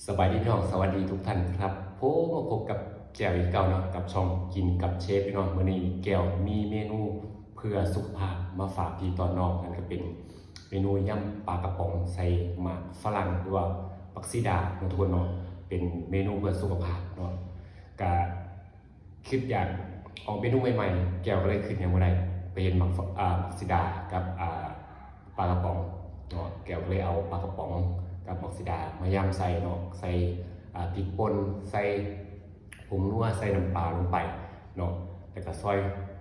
ສະບາຍດີພີ່ນ້ອງ ສະຫວັດດີທຸກທ່ານຄັບ ໂອ້ ມາພົບກັບແຈ່ວອີກເກົ່າເນາະ ກັບຊ່ອງກິນກັບເຊຟພີ່ນ້ອງ. ມື້ນີ້ແຈ່ວມີເມນູເພື່ອສຸຂະພາບມາຝາກພີ່ຕອນນ້ອງ ນັ້ນກະເປັນເມນູຍຳປາກະປ໋ອງໃສ່ໝາກຝຣັ່ງ ຫຼືວ່າບັກສີດາເນາະທຸກຄົນເນາະ ເປັນເມນູເພື່ອສຸຂະພາບເນາະ. ກະ ຄິດຢາກອອກເມນູໃໝ່ໆ ແຈ່ວກະເລີຍຄິດຫຍັງບໍ່ໄດ້ ໄປເຫັນໝາກ ອາ ບັກສີດາກັບ ອາ ປາກະປ໋ອງເນາະ ແຈ່ວກະເລີຍເອົາປາກະປ໋ອງກັບບັກສີດາມາຍຳໃສ່ເນາະ ໃສ່ ອາ ພິກປົ່ນ ໃສ່ຜົງນົວ ໃສ່ນ້ຳປາລົງໄປເນາະ ແລ້ວກະຊອຍ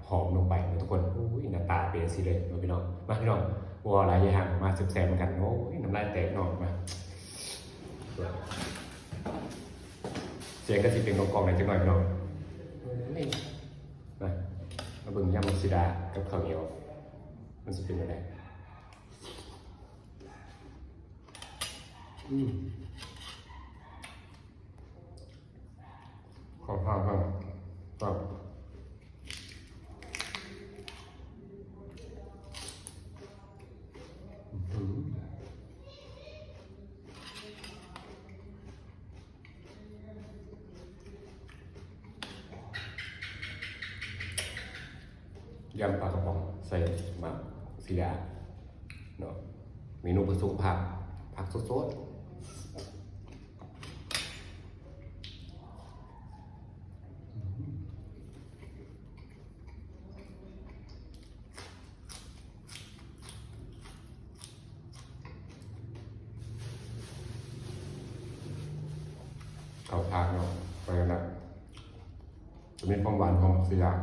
ຫອມລົງໄປເນາະທຸກຄົນ. ໂອ້ຍ ໜ້າຕາເປັນຈັ່ງຊີ້ເລີຍເນາະພີ່ນ້ອງ. ມາພີ່ນ້ອງ ບໍ່ເວົ້າຫຼາຍຢ່າຫ່າງ ມາແຊບໆນຳກັນ. ໂອ້ຍ ນ້ຳລາຍແຕກເນາະ ມາ. ສຽງກະຊິເປັນກ້ອງໆແດ່ຈັກໜ້ອຍພີ່ນ້ອງ. ມາ ມາເບິ່ງຍຳບັກສີດາກັບເຂົ້າໜຽວ ມັນຊິເປັນແນວໃດ. ອືມ ເຂົ້າທາງເນາະ ແຊບ. ຍຳປາກະປ໋ອງໃສ່ໝາກສີດາເນາະ ເມນູເພື່ອສຸຂະພາບ ຜັກສົດໆ. ເຂົ້າທາງເນາະ ໄປກັນນະ ຈະມີຄວາມຫວານຂອງບັກສີດາ.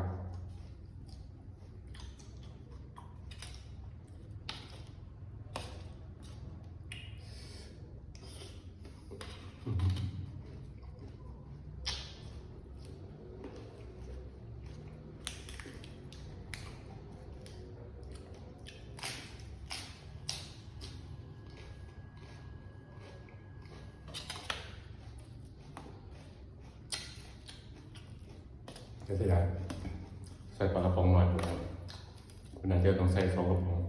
ເຮັດໄດ້ຫຼາຍ ໃສ່ປາກະປ໋ອງໜ້ອຍໂພດ ເພິ່ນໜ້າຈະຕ້ອງໃສ່ສອງກະປ໋ອງ.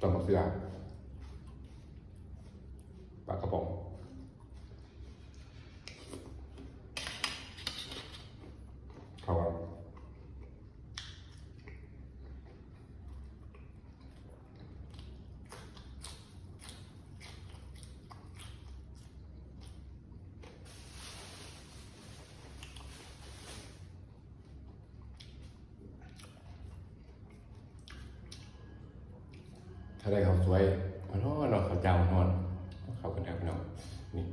ຕຳບັກເສືອ ປາກະປ໋ອງ ເຂົ້າກັນ. ຖ້າໄດ້ເຂົ້າສວຍຮ້ອນໆເນາະ ເຂົ້າຈ້າວຮ້ອນ ເຂົ້າກັນຄັກພີ່ນ້ອງ. ນີ້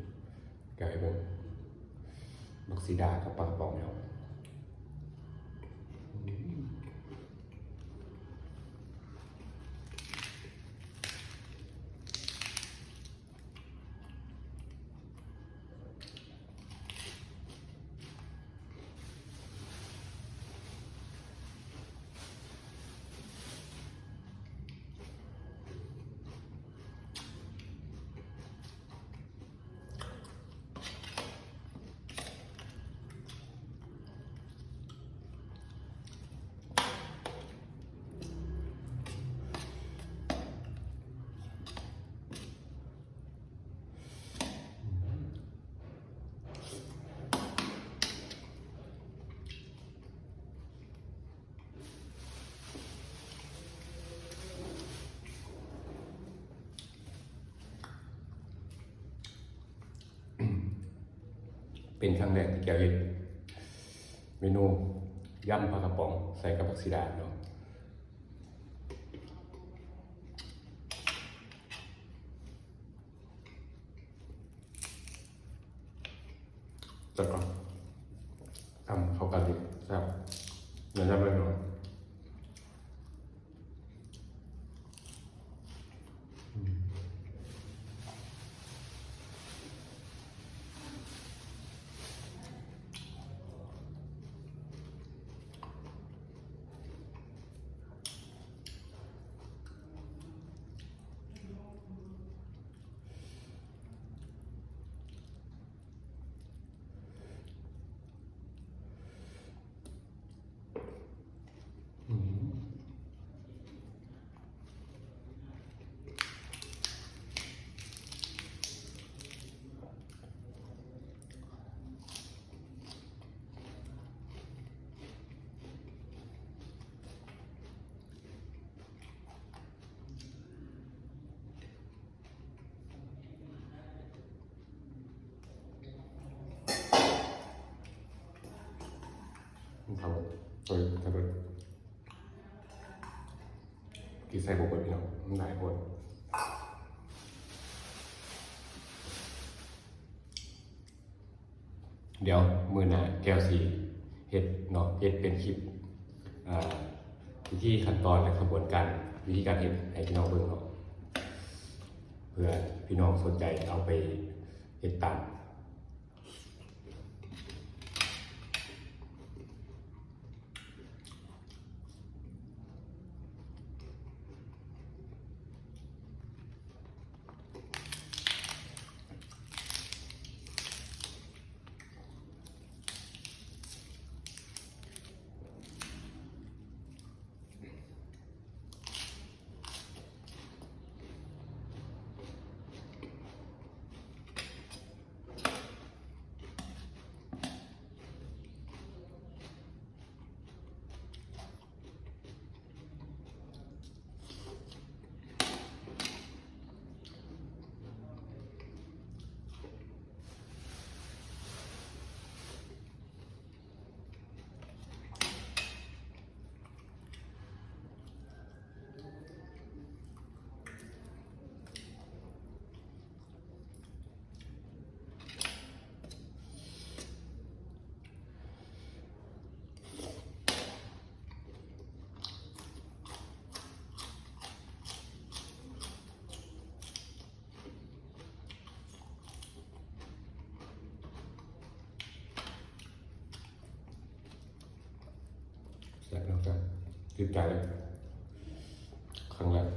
ກະໃຫ້ເບິ່ງ ບັກສີດາກັບປາກະປ໋ອງເນາະ. ເປັນຄັ້ງແລກທີ່ແກວເຮັດເມນູຍຳປາກະປ໋ອງໃສ່ກັບບັກສີດາເນາະ. ຈັດກ່ອນ ຕຳເຂົ້າກັນດີ ແຊບ ແນະນຳເລີຍເນາະ. ເອີ ຖ້າເບິ່ງ ກິນໃສ່ບໍ່ເບິດພີ່ນ້ອງ ມັນຫຼາຍໂພດ. ດຽວມື້ໜ້າແກ້ວຊິເຮັດເນາະ ເຮັດເປັນຄລິບ ອ່າ ວິທີຂັ້ນຕອນ ແລະ ຂະບວນການ ວິທີການເຮັດໃຫ້ພີ່ນ້ອງເບິ່ງເນາະ ເພື່ອພີ່ນ້ອງສົນໃຈເອົາໄປເຮັດຕາມ. ແຊບເນາະ ຖືກໃຈເລີຍ ຄັ້ງແລກ.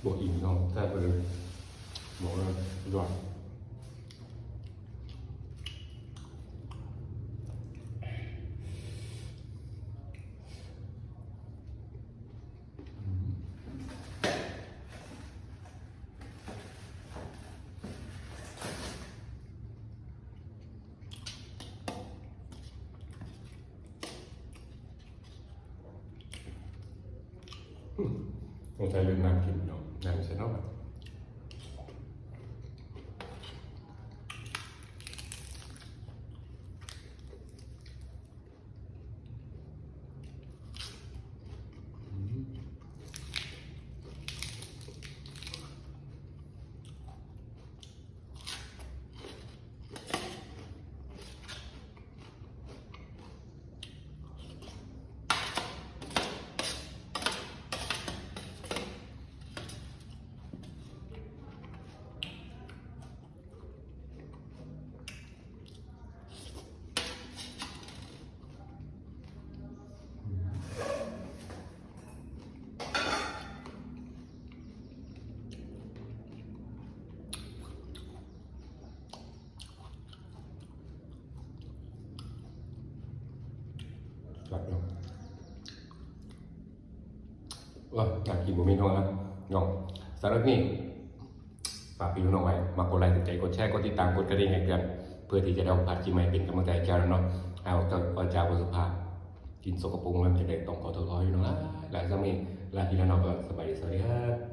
ບໍ່ອີ່ມເນາະ ແຊບເລີຍ ບອກເລີຍ ສຸດຍອດ. ອືມ ສົງໄສລືມນ້ຳກິນເນາະ ນ້ຳໃສ່ເນາະ. ຄັກເນາະ ໂອ້ຍ ຢາກກິນບໍ່ມີທ້ອງແລ້ວເນາະ. ສຳລັບນີ້ ຝາກພີ່ນ້ອງໄວ້ ມັກກົດໄລ ຖືກໃຈ ກົດແຊ ກົດຕິດຕາມ ກົດກະດິ່ງແຈ້ງເຕືອນ ເພື່ອທີ່ຈະໄດ້ບໍ່ພາດຄລິບໃໝ່ ເປັນກຳລັງໃຈໃຫ້ແກ້ວນຳເນາະ. ອ້າຍເວົ້າຈາບໍ່ສຸພາບ ກິນສົກກະປົກນຳ ຈັ່ງໃດຕ້ອງຂໍໂທດຂໍອະໄພພີ່ນ້ອງຫຼາຍໆ. ສ່ຳນີ້ ລາພີ່ລານ້ອງ ສະບາຍດີ ສະຫວັດດີຄັບ.